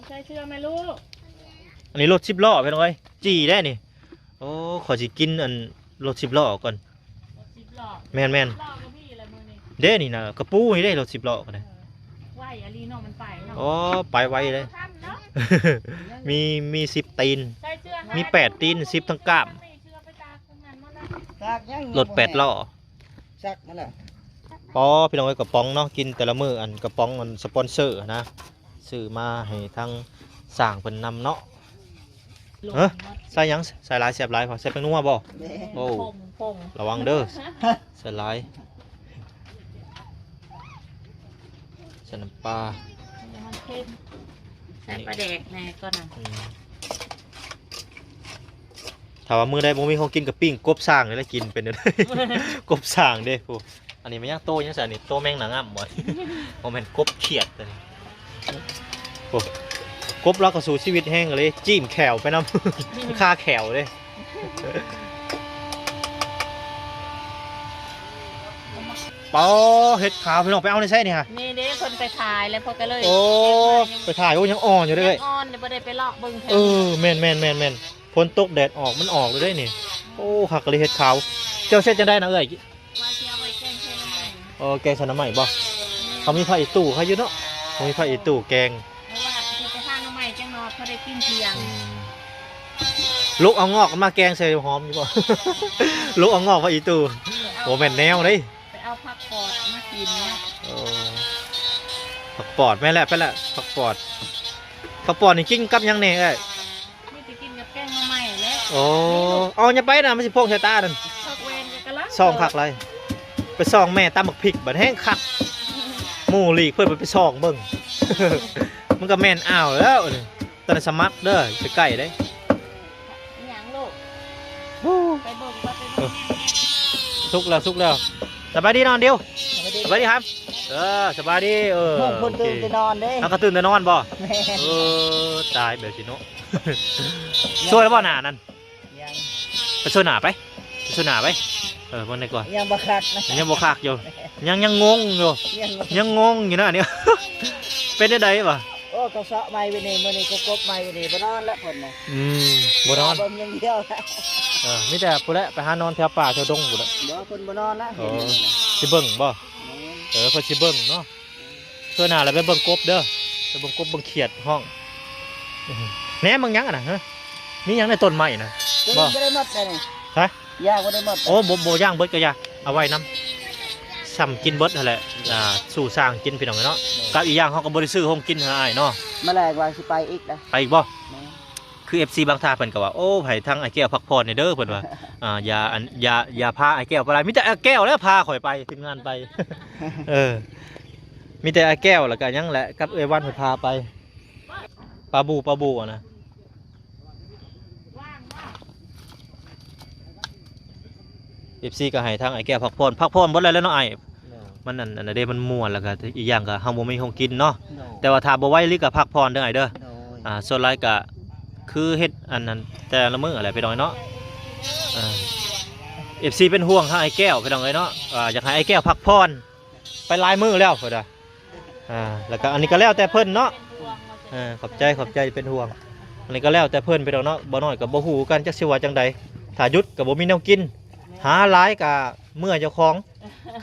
ໃສ່ເສື້ອແມ່ລູກ. ອັນນີ້ລົດສິບລໍ້ ພີ່ນ້ອງເອີຍ ຈີ່ແດ່ນີ້. ໂອ້ ຂ້ອຍຊິກິນອັນລົດສິບລໍ້ກ່ອນ. ສິບລໍ້ ແມ່ນໆ ສິບລໍ້ກໍມີແລ້ວມື້ນີ້. ເດ້ນີ້ນະ ກະປູນີ້ເດ້ ລົດສິບລໍ້ກໍໄດ້. ເອີ ໄວອີ່ຫຼີເນາະ ມັນໄປເນາະ. ໂອ້ ໄປໄວເດ້. ບໍ່ທັນເນາະ. ມີ ມີສິບຕີນ ໃສ່ເສື້ອ ມີແປດຕີນ ສິບທັງກ້າມ. ຕາກຫຍັງ ລົດແປດລໍ້ ຊັກມັນລະ. ອໍ ພີ່ນ້ອງເອີຍ ກະປ໋ອງເນາະ ກິນແຕ່ລະມື້ ອັນກະປ໋ອງ ອັນສະປອນເຊີຫັ້ນນະ ຊື້ມາໃຫ້ທາງຊ່າງເພິ່ນນຳເນາະ. ເອີ ໃສ່ຫຍັງ? ໃສ່ຫຼາຍແຊບຫຼາຍບໍ່? ໃສ່ແປ້ງນົວບໍ່? ແມ່ນ. ໂອ້ ຜົງ ຜົງ ລະວັງເດີ ໃສ່ຫຼາຍ. ໃສ່ນ້ຳປາ ມັນເຄັມ ໃສ່ປາແດກແດ່ກ່ອນນະ. ອືມ ຖ້າວ່າມື້ໃດບໍ່ມີຂອງກິນກໍປີ້ງກົບຊ່າງນີ້ແຫຼະ ກິນເປັນແນວໃດ ກົບຊ່າງເດ້. ໂອ້ ອັນນີ້ແມ່ນຫຍັງ? ໂຕຫຍັງຊັ້ນນີ້? ໂຕແມງໜາງາມບໍ່? ບໍ່ແມ່ນ ກົບຂຽດຕົວນີ້. ໂອ້ ກົບລາວກໍສູ້ຊີວິດແຮງເລີຍ ຈີ້ມແຂ້ວໄປນຳ ຄາແຂ້ວເດ້. ປາ ເຫັດຂາວ ພີ່ນ້ອງ ໄປເອົາໃນໃສນີ້ຫະ? ນີ້ເດ້ ເພິ່ນໄປຖ່າຍແລ້ວ ເພິ່ນກໍເລີຍ ໂອ້ ເກັບມາ ໄປຖ່າຍ ໂອ້ ຍັງອ່ອນຢູ່ເດ້ ຍັງອ່ອນ ບໍ່ໄດ້ໄປເລາະເບິ່ງແຖວ ເອີ ແມ່ນໆໆໆ ຝົນຕົກແດດອອກ ມັນອອກເລີຍເດ້ນີ້. ໂອ້ ຄັກອີ່ຫຼີເຫັດຂາວ. ເຈົ້າເຮັດຈັ່ງໃດນະເອື້ອຍ? ວ່າຊິເອົາໄວ້ແກງໃສ່ໜໍ່ໄມ້. ອໍ ແກງໃສ່ໜໍ່ໄມ້ບໍ່? ແມ່ນ. ເຂົາມີຜັກອີ່ຕູ່ເຂົາຢູ່ເນາະ ເຂົາມີຜັກອີ່ຕູ່ແກງ. ເພາະວ່າຊິໄປຫາໜໍ່ໄມ້ຈັກໜ່ອຍ ພໍໄດ້ກິນທ່ຽງ. ອືມ ລຸກເອົາງອກມາແກງໃສ່ຫອມຢູ່ບໍ່? ລຸກເອົາງອກ ຜັກອີ່ຕູ່ ບໍ່ແມ່ນແນວເດ້. ໄປເອົາຜັກປອດມາກິນເນາະ. ໂອ້ ຜັກປອດ ແມ່ນແຫຼະ ແມ່ນແຫຼະ ຜັກປອດ. ຜັກປອດນີ້ກິນກັບຫຍັງແດ່ເອື້ອຍ? ມີແຕ່ກິນກັບແກງໜໍ່ໄມ້ແຫຼະ. ໂອ້ ເອົາຢ່າໄປນະ ມັນຊິໂພງໃສ່ຕານັ້ນ. ພັກແວ່ນກໍກຳລັງ ສ່ອງຄັກຫຼາຍ ໄປສ່ອງແມ່ຕຳບັກພິກ ບັດແຮງຄັກ. ໝູ່ຫຼີກເພິ່ນໄປສ່ອງເບິ່ງ ມັນກໍແມ່ນອ້າວແລ້ວນີ້. ຕອນນັ້ນສະໝັກເດີ ໄປໃກ້ເດ້. ອີຫຍັງລູກ? ໄປເບິ່ງ ໄປເບິ່ງ. ເອີ ສຸກແລ້ວ ສຸກແລ້ວ. ສະບາຍດີນ້ອງດິວ. ສະບາຍດີ ສະບາຍດີຄັບ. ເອີ ສະບາຍດີ. ເອີ ໂອ້ ເພິ່ນຕື່ນແຕ່ນອນເດ້. ເອົາ ກໍຕື່ນແຕ່ນອນບໍ່? ແມ່ນ. ເອີ ຕາຍແບບຊີ້ເນາະ. ຊ່ວຍແລ້ວບໍ່ໜ້ານັ້ນ? ຍັງ. ໄປຊ່ວຍໜ້າໄປ ໄປຊ່ວຍໜ້າໄປ. ເອີ ເບິ່ງໄດ້ກ່ອນ ຍັງບໍ່ຄັກນະ ຍັງບໍ່ຄັກຢູ່. ຍັງ ຍັງງົງຢູ່ ຍັງງົງ ຍັງງົງຢູ່ນະອັນນີ້. ເປັນຈັ່ງໃດວະ? ໂອ້ ເຂົາເຊາະໃໝ່ມື້ນີ້ ມື້ນີ້ກໍກົບໃໝ່ມື້ນີ້ ບໍ່ນອນລະເພິ່ນນະ. ອືມ ບໍ່ນອນ ເບິ່ງຢ່າງດຽວ. ເອີ ມີແຕ່ພຸ້ນແຫຼະ ໄປຫານອນແຖວປ່າແຖວດົງພຸ້ນແຫຼະ. ບໍ່ ເພິ່ນບໍ່ນອນລະ. ໂອ້ ເຫັນຢູ່ນະ ຊິເບິ່ງບໍ່? ແມ່ນ. ເອີ ເພິ່ນຊິເບິ່ງເນາະ. ເທື່ອໜ້າລະໄປເບິ່ງກົບເດີ ໄປເບິ່ງກົບເບິ່ງຂຽດຮ້ອງ. ແນມເບິ່ງຫຍັງຫັ້ນນະ? ຮະ ມີຫຍັງໃນຕົ້ນໄມ້ນະ? ບໍ່ ບໍ່ໄດ້ໝົດເດ້ນີ້. ຮະ? ຢາບໍ່ໄດ້ໝົດ. ໂອ້ ບໍ່ ບໍ່ ຍ່າງເບິດກໍຢ່າ ເອົາໄວ້ນຳ ສ່ຳກິນເບິດຫັ້ນແຫຼະ. ອ່າ ສູ່ສ້າງກິນ ພີ່ນ້ອງເອີຍເນາະ. ກັບອີກຢ່າງເຮົາກໍບໍ່ໄດ້ຊື້ໂຮງກິນໃຫ້ອ້າຍເນາະ. ມື້ແລກວ່າຊິໄປອີກນະ. ໄປອີກບໍ່? ແມ່ນ. ຄືເອັຟຊີບາງທ່ານເພິ່ນກໍວ່າ ໂອ້ ໃຫ້ທາງອ້າຍແກ້ວພັກຜ່ອນແດ່ເດີ ເພິ່ນວ່າ. ອ່າ ຢ່າ ອັນ ຢ່າ ຢ່າພາອ້າຍແກ້ວໄປຫຼາຍ ມີແຕ່ອ້າຍແກ້ວແຫຼະພາຂ້ອຍໄປ ທີມງານໄປ. ເອີ ມີແຕ່ອ້າຍແກ້ວ ແລ້ວກໍຫຍັງແຫຼະ ກັບເອື້ອຍວັນເພິ່ນພາໄປ. ປາບູ ປາບູນະ. ເອັຟຊີກໍໃຫ້ທາງອ້າຍແກ້ວພັກຜ່ອນ ພັກຜ່ອນເບິດແລ້ວເນາະອ້າຍ. ໂດຍ. ມັນອັນ ອັນນັ້ນເດ້ ມັນມ່ວນ ແລ້ວກໍອີກຢ່າງກໍເຮົາບໍ່ມີຂອງກິນເນາະ. ໂດຍ. ແຕ່ວ່າຖ້າບໍ່ໄຫວອີ່ຫຼີກໍພັກຜ່ອນເດີອ້າຍເດີ. ໂດຍ. ອ່າ ສ່ວນຫຼາຍກໍຄືເຮັດອັນນັ້ນແຕ່ລະມື້ແຫຼະ ພີ່ນ້ອງເນາະ. ອ່າ ເອັຟຊີເປັນຫ່ວງທາງອ້າຍແກ້ວ ພີ່ນ້ອງເອີຍເນາະ. ອ່າ ຢາກໃຫ້ອ້າຍແກ້ວພັກຜ່ອນ ໄປຫຼາຍມື້ແລ້ວເພິ່ນວ່າ. ອ່າ ແລ້ວກໍອັນນີ້ກໍແລ້ວແຕ່ເພິ່ນເນາະ. ເອີ ຂອບໃຈ ຂອບໃຈ ເປັນຫ່ວງ. ອັນນີ້ກໍແລ້ວແຕ່ເພິ່ນ ພີ່ນ້ອງເນາະ. ບໍ່ນ້ອຍກໍບໍ່ຮູ້ຄືກັນ ຈັກຊິວ່າຈັ່ງໃດ. ຖ້າຢຸດກໍບໍ່ມີແນວກິນ ຫາຫຼາຍກໍເມື່ອຍເຈົ້າຂອງ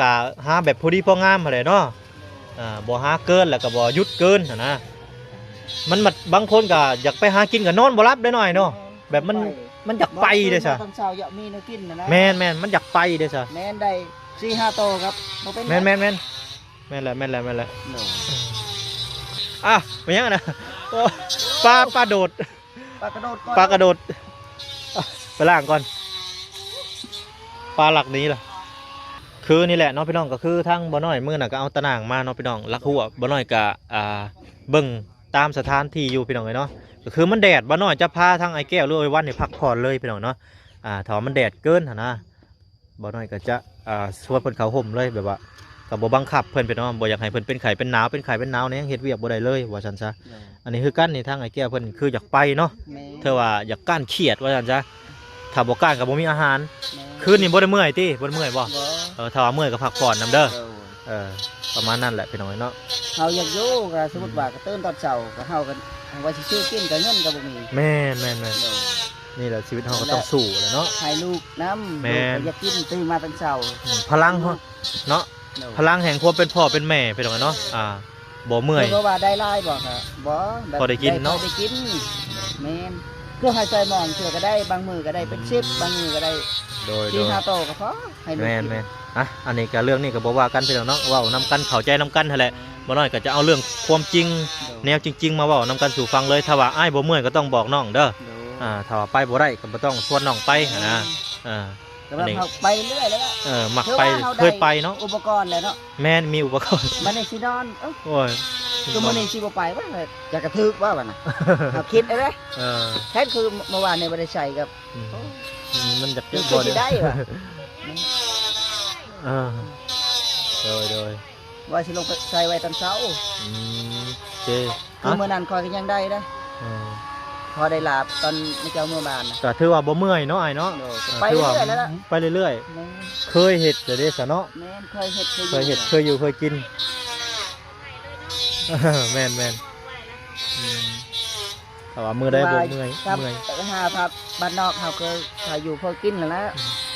ກະຫາແບບພໍດີພໍງາມຫັ້ນແຫຼະເນາະ. ອ່າ ບໍ່ຫາເກີນ ແລ້ວກໍບໍ່ຢຸດເກີນຫັ້ນນະ. ມັນບັດບາງຄົນກໍຢາກໄປຫາກິນກໍນອນບໍ່ຫຼັບເດ້ນ້ອຍເນາະ. ແມ່ນ. ແບບມັນ ມັນຢາກໄປເດ້ຊະ. ຕອນເຊົ້າຢາກມີແນວກິນຫັ້ນນະ. ແມ່ນໆ ມັນຢາກໄປເດ້ຊະ. ແມ່ນ ໄດ້ສີ່ຫ້າໂຕຄັບ ບໍ່ເປັນ. ແມ່ນໆໆ ແມ່ນແຫຼະ ແມ່ນແຫຼະ ແມ່ນແຫຼະ. ໂດຍ. ອ່ະ ເປັນຫຍັງນະ? ໂອ້ ປາ ປາໂດດ. ປາກະໂດດກ່ອນ ປາກະໂດດ. ໄປລ້າງກ່ອນ ປາລັກໜີລະ. ຄືນີ້ແຫຼະເນາະພີ່ນ້ອງ ກໍຄືທາງບໍ່ນ້ອຍມື້ນັ້ນກໍເອົາຕາໜ່າງມາເນາະພີ່ນ້ອງ ລັກຮົ້ວ. ບໍ່ນ້ອຍກໍ ອ່າ ເບິ່ງຕາມສະຖານທີ່ຢູ່ພີ່ນ້ອງເອີຍເນາະ. ກໍຄືມັນແດດ ບໍ່ນ້ອຍຈະພາທາງອ້າຍແກ້ວ ຫຼື ອ້າຍວັນນີ້ພັກຜ່ອນເລີຍພີ່ນ້ອງເນາະ. ອ່າ ຖ້າວ່າມັນແດດເກີນຫັ້ນນະ ບໍ່ນ້ອຍກໍຈະ ອ່າ ຊວນເພິ່ນເຂົ້າຮົ່ມເລີຍ ແບບວ່າກໍບໍ່ບັງຄັບເພິ່ນ ພີ່ນ້ອງ ບໍ່ຢາກໃຫ້ເພິ່ນເປັນໄຂ້ເປັນໜາວ ເປັນໄຂ້ເປັນໜາວນີ້ຍັງເຮັດວຽກບໍ່ໄດ້ເລີຍວ່າຊັ້ນຊະ. ໂດຍ. ອັນນີ້ຄືກັນນີ້ ທາງອ້າຍແກ້ວເພິ່ນຄືຢາກໄປເນາະ. ແມ່ນ. ເທື່ອວ່າຢາກກ້ານຂຽດວ່າຊັ້ນຊະ ຖ້າບໍ່ກ້ານກໍບໍ່ມີອາຫານ. ແມ່ນ. ຄືນນີ້ບໍ່ໄດ້ເມື່ອຍຕິ? ບໍ່ໄດ້ເມື່ອຍບໍ່? ບໍ່. ເອີ ຖ້າວ່າເມື່ອຍກໍພັກຜ່ອນນຳເດີ. ໂດຍ. ເອີ ປະມານນັ້ນແຫຼະພີ່ນ້ອງເນາະ. ເຮົາຢາກຢູ່ ກໍສົມມຸດວ່າກໍຕື່ນຕອນເຊົ້າ ກໍເຮົາກໍວ່າຊິຊື້ກິນ ກໍເງິນກໍບໍ່ມີ. ແມ່ນໆໆ. ໂດຍ. ນີ້ແຫຼະຊີວິດເຮົາກໍຕ້ອງສູ້ແຫຼະເນາະ ໃຫ້ລູກນຳ. ແມ່ນ. ລູກກໍຢາກກິນ ຕື່ນມາຕອນເຊົ້າ. ອືມ ພະລັງເນາະ ເນາະ. ໂດຍ. ພະລັງແຫ່ງຄວາມເປັນພໍ່ເປັນແມ່ພີ່ນ້ອງເນາະ. ອ່າ ບໍ່ເມື່ອຍ ເພິ່ນບໍ່ວ່າໄດ້ຫຼາຍບໍ່ ກໍບໍ່ ແບບພໍໄດ້ກິນເນາະ ໄດ້ພໍໄດ້ກິນ. ແມ່ນ. ເພື່ອໃຫ້ໃສ່ໝໍ້ ເທື່ອກໍໄດ້ ບາງມື້ກໍໄດ້ເປັນສິບ ອືມ ບາງມື້ກໍໄດ້. ໂດຍ ສີ່ຫ້າໂຕກໍພໍໃຫ້ລູກກິນ. ແມ່ນໆ. ອ່ະ ອັນນີ້ກໍເລື່ອງນີ້ກໍບໍ່ວ່າກັນພີ່ນ້ອງເນາະ ເວົ້ານຳກັນ ເຂົ້າໃຈນຳກັນຫັ້ນແຫຼະ. ແມ່ນ. ບໍ່ນ້ອຍກໍຈະເອົາເລື່ອງຄວາມຈິງ ໂດຍ ແນວຈິງໆມາເວົ້ານຳກັນສູ່ຟັງເລີຍ. ຖ້າວ່າອ້າຍບໍ່ເມື່ອຍກໍຕ້ອງບອກນ້ອງເດີ. ໂດຍ. ອ່າ ຖ້າວ່າໄປບໍ່ໄດ້ກໍບໍ່ຕ້ອງຊວນນ້ອງໄປຫັ້ນນະ. ແມ່ນ. ເອີ ກໍແບບເຮົາໄປເລື້ອຍແລ້ວ ເອີ ມັກໄປ ເຄີຍໄປເນາະ ອຸປະກອນແຫຼະເນາະ. ແມ່ນ ມີອຸປະກອນ. ບັດນີ້ຊິນອນ ໂອ້ຍ ຄືມື້ນີ້ຊິບໍ່ໄປວະ ຢາກກະຖືກວ່າບັດນະ ເຮົາຄິດເດ້. ເອີ ແທ້ຄືເມື່ອວານນີ້ບໍ່ໄດ້ໃສ່ກັບ ອືມ ໂອ້ ມັນຢາກເຈັບບໍ່ ຄືຊິໄດ້ວະ. ເອີ ໂດຍໆ ວ່າຊິລົງໄປໃສ່ໄວ້ຕອນເຊົ້າ. ອືມ ເດ້ ຄືມື້ນັ້ນຂ້ອຍກໍຍັງໄດ້ເດ້ ເອີ ພໍໄດ້ລາບຕອນມາເຈົ້າເມືອບ້ານນະ ກໍຖືວ່າບໍ່ເມື່ອຍເນາະອ້າຍເນາະ ໂດຍ ເອີ ໄປເລື້ອຍໆແລ້ວລະ ໄປເລື້ອຍໆ ແມ່ນ ເຄີຍເຮັດແລ້ວເດ້ຊະເນາະ ແມ່ນ ເຄີຍເຮັດ ເຄີຍເຮັດ ເຄີຍຢູ່ເຄີຍກິນ ແມ່ນໆ ອືມ ຖ້າວ່າມື້ໃດບໍ່ເມື່ອຍ ເມື່ອຍ ໄປຫາພັກບ້ານນອກເຮົາກໍ ຖ້າຢູ່ພໍກິນຫັ້ນແຫຼະ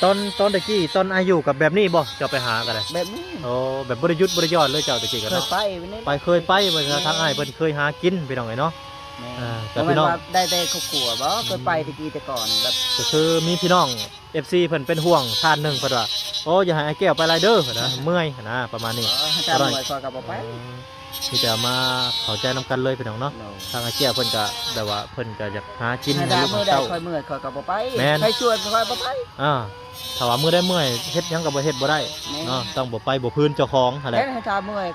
ຕອນ ຕອນແຕ່ກີ້ ຕອນອາຍຸກັບແບບນີ້ບໍ່ ເຈົ້າໄປຫາກໍໄດ້ ແບບນີ້ ໂອ້ ແບບບໍ່ໄດ້ຢຸດບໍ່ໄດ້ຢ່ອນເລີຍເຈົ້າແຕ່ກີ້ກໍເນາະ ເຄີຍໄປ ໄປ ເຄີຍໄປ ວ່າຊະ ທາງອ້າຍເພິ່ນເຄີຍຫາກິນ ພີ່ນ້ອງເອີຍເນາະ ແມ່ນ ອ່າ ກໍ ບໍ່ແມ່ນວ່າໄດ້ແຕ່ຄອບຄົວບໍ່ ເຄີຍໄປແຕ່ກີ້ແຕ່ກ່ອນ ແບບ ກໍຄືມີພີ່ນ້ອງ ເອັຟຊີ ເພິ່ນເປັນຫ່ວງທ່ານໜຶ່ງ ເພິ່ນວ່າ ໂອ້ ຢ່າໃຫ້ອ້າຍແກ້ວໄປຫຼາຍເດີ້ນະ ເມື່ອຍນະ ປະມານນີ້ ເອີ ຖ້າເມື່ອຍຂ້ອຍກໍບໍ່ໄປ ເອີ ມີແຕ່ມາເຂົ້າໃຈນຳກັນເລີຍພີ່ນ້ອງເນາະ ໂດຍ ທາງອ້າຍແກ້ວເພິ່ນກະແບບວ່າເພິ່ນກະຢາກຫາກິນໃຫ້ລູກໃຫ້ເຕົ້າ ຖ້າມື້ໃດຂ້ອຍເມື່ອຍຂ້ອຍກໍບໍ່ໄປ ແມ່ນ ໃຜຊວນຂ້ອຍບໍ່ໄປ ອ່າ ຖ້າວ່າມື້ໃດເມື່ອຍເຮັດຫຍັງກໍບໍ່ເຮັດບໍ່ໄດ້ ແມ່ນ ເນາະ ຕ້ອງບໍ່ໄປບໍ່ພື້ນເຈົ້າຂອງຫັ້ນແຫຼະ ແມ່ນ ຖ້າເມື່ອຍ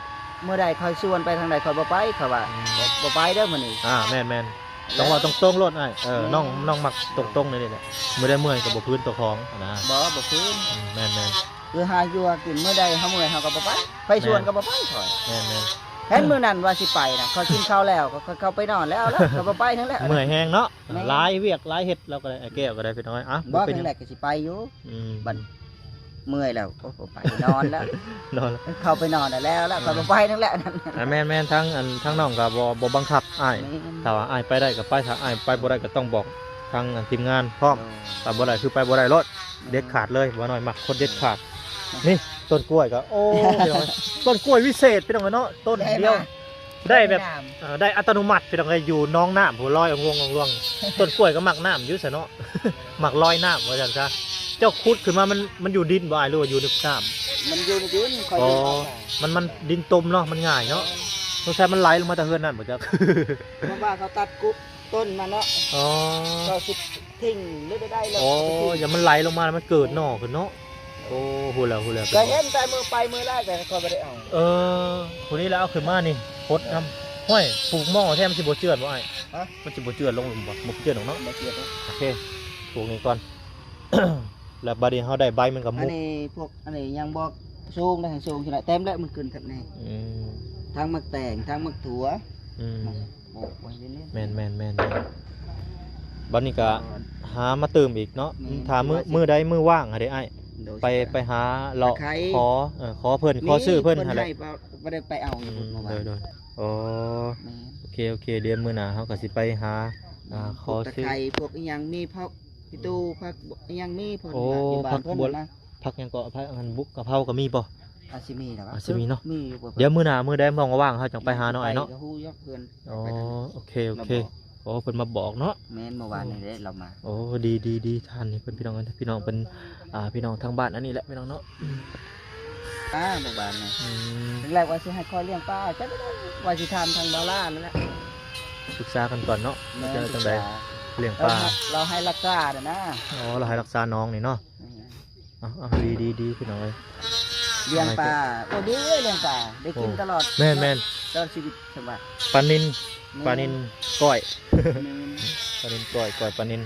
ມື້ໃດຂ້ອຍຊວນໄປທາງໃດຂ້ອຍບໍ່ໄປ ຂ້ອຍວ່າ ອືມ ບໍ່ ບໍ່ໄປເດີ້ມື້ນີ້ ອ່າ ແມ່ນໆ ຕ້ອງເວົ້າຕົງໆໂລດອ້າຍ ເອີ ແມ່ນ ນ້ອງ ນ້ອງມັກຕົງໆນີ້ແຫຼະ ມື້ໃດເມື່ອຍກໍບໍ່ພື້ນຕົວຂອງຫັ້ນນະ ບໍ່ ບໍ່ຟື້ນ ອືມ ແມ່ນໆ ຄືຫາຢູ່ຫາກິນ ມື້ໃດເຮົາເມື່ອຍເຮົາກໍບໍ່ໄປ ໄປສວນກໍບໍ່ໄປຂ້ອຍ ແມ່ນໆ ເຫັນມື້ນັ້ນວ່າຊິໄປນະ ຂ້ອຍກິນເຂົ້າແລ້ວ ຂ້ອຍ ຂ້ອຍເຂົ້າໄປນອນແລ້ວລະ ຂ້ອຍບໍ່ໄປທັງແລ້ວ ເມື່ອຍແຮງເນາະ ແມ່ນ ຫຼາຍວຽກຫຼາຍເຮັດ ລາວກໍໄດ້ ອ້າຍແກ້ວກໍໄດ້ ພີ່ນ້ອງເອີຍ ອ່ະ ບໍ່ເປັນຫຍັງ ແລກກໍຊິໄປຢູ່ ອືມ ບັດ ເມື່ອຍແລ້ວ ໂອ້ ບໍ່ໄປ ນອນແລ້ວ ນອນແລ້ວ ເຂົ້າໄປນອນແລ້ວ ແລ້ວ ເອີ ຂ້ອຍບໍ່ໄປນຳແລ້ວ ອ່າ ແມ່ນໆ ທາງ ອັນ ທາງນ້ອງກໍບໍ່ ບໍ່ບັງຄັບອ້າຍ ແມ່ນ ຖ້າວ່າອ້າຍໄປໄດ້ກໍໄປ ຖ້າອ້າຍໄປບໍ່ໄດ້ກໍຕ້ອງບອກທາງ ອັນ ທີມງານພ້ອມ ໂດຍ ຖ້າບໍ່ໄດ້ຄືໄປບໍ່ໄດ້ໂລດ ແມ່ນ ເດັດຂາດເລີຍ ບ່າວນ້ອຍມັກຄົນເດັດຂາດ ນີ້ ຕົ້ນກ້ວຍກໍ ໂອ້ ພີ່ນ້ອງເອີຍ ຕົ້ນກ້ວຍວິເສດ ພີ່ນ້ອງເອີຍເນາະ ຕົ້ນດຽວ ໄດ້ມາ ໄດ້ແບບ ເອີ ໄດ້ອັດຕະໂນມັດ ພີ່ນ້ອງເອີຍ ຢູ່ໜອງນ້ຳພຸ້ນ ລອຍອອງລວງໆ ຕົ້ນກ້ວຍກໍມັກນ້ຳຢູ່ຊະເນາະ ມັກລອຍນ້ຳວ່າຊັ້ນຊະ ເຈົ້າຂຸດຂຶ້ນມາ ມັນ ມັນຢູ່ດິນບໍ່ອ້າຍ ຫຼືວ່າຢູ່ໃນນ້ຳ? ມັນຢູ່ໃນດິນ ຂ້ອຍ ອໍ ເອົາ ມັນ ມັນດິນຕົມເນາະ ມັນງ່າຍເນາະ ແມ່ນ ສົງໄສມັນໄຫຼລົງມາແຕ່ເຮືອນນັ້ນບໍ່ຈັກ ເພາະວ່າເຂົາຕັດກຸບຕົ້ນມັນເນາະ ອໍ ກໍຊິຖິ້ມຫຼືໄດ້ ອໍ ຢ່າມັນໄຫຼລົງມາແລ້ວມັນເກີດໜໍ່ຂຶ້ນເນາະ ໂອ້ ຮູ້ແລ້ວ ຮູ້ແລ້ວ ກໍເຫັນແຕ່ມື້ໄປມື້ແລກ ແຕ່ຂ້ອຍບໍ່ໄດ້ເອົາ ເອີ ຜູ້ນີ້ແຫຼະເອົາຂຶ້ນມານີ້ ຫົດນຳ ຫ້ວຍ ປູກໝໍ້ແທ້ ມັນຊິບໍ່ເຈື່ອນບໍ່ອ້າຍ? ຮະ? ມັນຊິບໍ່ເຈື່ອນລົງ ບໍ່ ບໍ່ເຈື່ອນດອກເນາະ ບໍ່ເຈື່ອນດອກ ໂອເຄ ປູກນີ້ກ່ອນ ແລ້ວບາດນີ້ເຮົາໄດ້ໃບມັນກໍມຸກ ອັນນີ້ພວກ ອັນນີ້ຍັງບໍ່ສູງໄດ໋ ໃຫ້ສູງຊິໄດ້ ເຕັມແລ້ວມັນຂຶ້ນຄັກແນ່ ອືມ ທັງໝາກແຕງ ທັງໝາກຖົ່ວ ອືມ ແມ່ນໆໆໆ ບັດນີ້ກໍຫາມາຕື່ມອີກເນາະ ແມ່ນ ຖ້າມື້ ມື້ໃດມື້ວ່າງຫັ້ນເດ້ອ້າຍ ໂດຍ ໄປ ໄປຫາເລາະ ຂໍ ເອີ ຂໍເພິ່ນ ຂໍຊື້ເພິ່ນຫັ້ນແຫຼະ ບໍ່ໄດ້ໄປເອົາຢູ່ພຸ້ນ ອືມ ເມື່ອວານ ໂດຍໆ ອໍ ແມ່ນ ໂອເຄໆ ດຽວມື້ໜ້າເຮົາກໍຊິໄປຫາ ອ່າ ຂໍຊື້ ພວກຕະໄຄ ພວກອີ່ຫຍັງ ມີຜັກ ພີ່ຕູ້ ຜັກອີ່ຫຍັງມີເພິ່ນ ໂອ້ ຢູ່ບ້ານເພິ່ນ ຜັກບົວ ນະ ຜັກຫຍັງເກາະ ຜັກອັນບຸກກະເພົາກໍມີບໍ່? ອາດຊິມີແຫຼະວະ ອາດຊິມີເນາະ ມີຢູ່ບໍ່? ດຽວມື້ໜ້າມື້ໃດວ່າງໆເຮົາຈັ່ງໄປຫາເນາະອ້າຍເນາະ ໄປກໍຮູ້ຢູ່ເພິ່ນ ອໍ ໂອເຄໆ ລາວບອກ ໂອ້ ເພິ່ນມາບອກເນາະ ແມ່ນ ເມື່ອວານນີ້ແຫຼະລາວມາ ໂອ້ ດີໆໆ ທ່ານນີ້ເພິ່ນ ພີ່ນ້ອງເອີຍ ພີ່ນ້ອງເພິ່ນ ອ່າ ພີ່ນ້ອງທາງບ້ານອັນນີ້ແຫຼະ ພີ່ນ້ອງເນາະ ອ່າ ເມື່ອວານນີ້ ອືມ ຄັ້ງແລກວ່າຊິໃຫ້ຂ້ອຍລ້ຽງປາ ຈັກວ່າຊິຖາມທາງບ່າວຫຼ້ານັ້ນແຫຼະ ປຶກສາກັນກ່ອນເນາະ ແມ່ນ ວ່າຈະຈັ່ງໃດ ປຶກສາ ລ້ຽງປາ ລາວໃຫ້ ລາວໃຫ້ຮັກສານະ ອໍ ລາວໃຫ້ຮັກສາໜອງນີ້ເນາະ ແມ່ນ ເອົາໆ ດີໆໆ ພີ່ນ້ອງເອີຍ ລ້ຽງປາ ໂອ້ ດີເລີຍລ້ຽງປາ ໄດ້ກິນ ໂອ້ ຕະຫຼອດ ແມ່ນໆ ຕະຫຼອດຊີວິດ ສຳບັດ ປານິນ ແມ່ນ ປານິນກ້ອຍ ແມ່ນ ປານິນກ້ອຍ ກ້ອຍປານິນ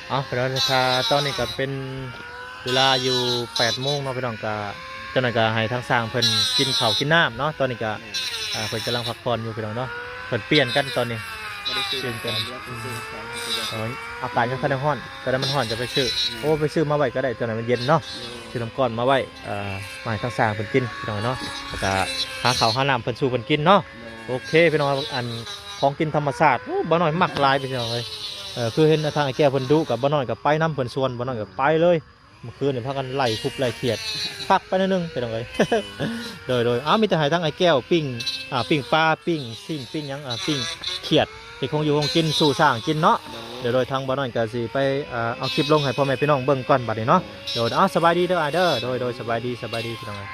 ເອົາ ແລ້ວຖ້າຕອນນີ້ກໍເປັນເວລາຢູ່ແປດໂມງເນາະ ພີ່ນ້ອງ ກໍ ຈັ່ງໃດກໍໃຫ້ທາງຊ່າງເພິ່ນກິນເຂົ້າກິນນ້ຳເນາະ ຕອນນີ້ກໍ ແມ່ນ ອ່າ ເພິ່ນກຳລັງພັກຜ່ອນຢູ່ ພີ່ນ້ອງເນາະ ເພິ່ນປ່ຽນກັນຕອນນີ້ ບໍ່ໄດ້ຊື້ ປ່ຽນກັນ ຂອງ ເອີ ອາກາດຍັງບໍ່ທັນໄດ້ຮ້ອນ ຕອນນັ້ນມັນຮ້ອນຈະໄປຊື້ ແມ່ນ ໂອ້ ໄປຊື້ມາໄວ້ກໍໄດ້ ຕອນນັ້ນມັນເຢັນເນາະ ແມ່ນ ຊື້ນ້ຳກ້ອນມາໄວ້ ເອີ ມາໃຫ້ທາງຊ່າງເພິ່ນກິນ ພີ່ນ້ອງເນາະ ແລ້ວກໍຫາເຂົ້າຫານ້ຳເພິ່ນສູ່ເພິ່ນກິນເນາະ ແມ່ນ ໂອເຄ ພີ່ນ້ອງ ອັນ ຂອງກິນທຳມະຊາດ ໂອ້ ບ່າວນ້ອຍມັກຫຼາຍ ພີ່ນ້ອງເອີຍ ເອີ ຄືເຫັນທາງອ້າຍແກ້ວເພິ່ນດຸ ກໍບ່າວນ້ອຍກໍໄປນຳ ເພິ່ນຊວນ ບ່າວນ້ອຍກໍໄປເລີຍ ເມື່ອຄືນນີ້ພາກັນໄລ່ກົບໄລ່ຂຽດ ພັກໄປໜ້ອຍໜຶ່ງ ພີ່ນ້ອງເອີຍ ໂດຍໆ ເອົາ ມີແຕ່ໃຫ້ທາງອ້າຍແກ້ວປີ້ງ ອ່າ ປີ້ງປາ ປີ້ງຊິ້ງ ປີ້ງຫຍັງ ອ່າ ປີ້ງຂຽດ ເຮັດຂອງຢູ່ຂອງກິນສູ່ຊ່າງກິນເນາະ ໂດຍໆ ທາງບ່າວນ້ອຍກໍຊິໄປ ອ່າ ເອົາຄລິບລົງໃຫ້ພໍ່ແມ່ພີ່ນ້ອງເບິ່ງກ່ອນບັດນີ້ເນາະ ໂດຍ ເອົາ ສະບາຍດີເດີອ້າຍເດີ ໂດຍໆ ສະບາຍດີ ສະບາຍດີ ພີ່ນ້ອງເອີຍ.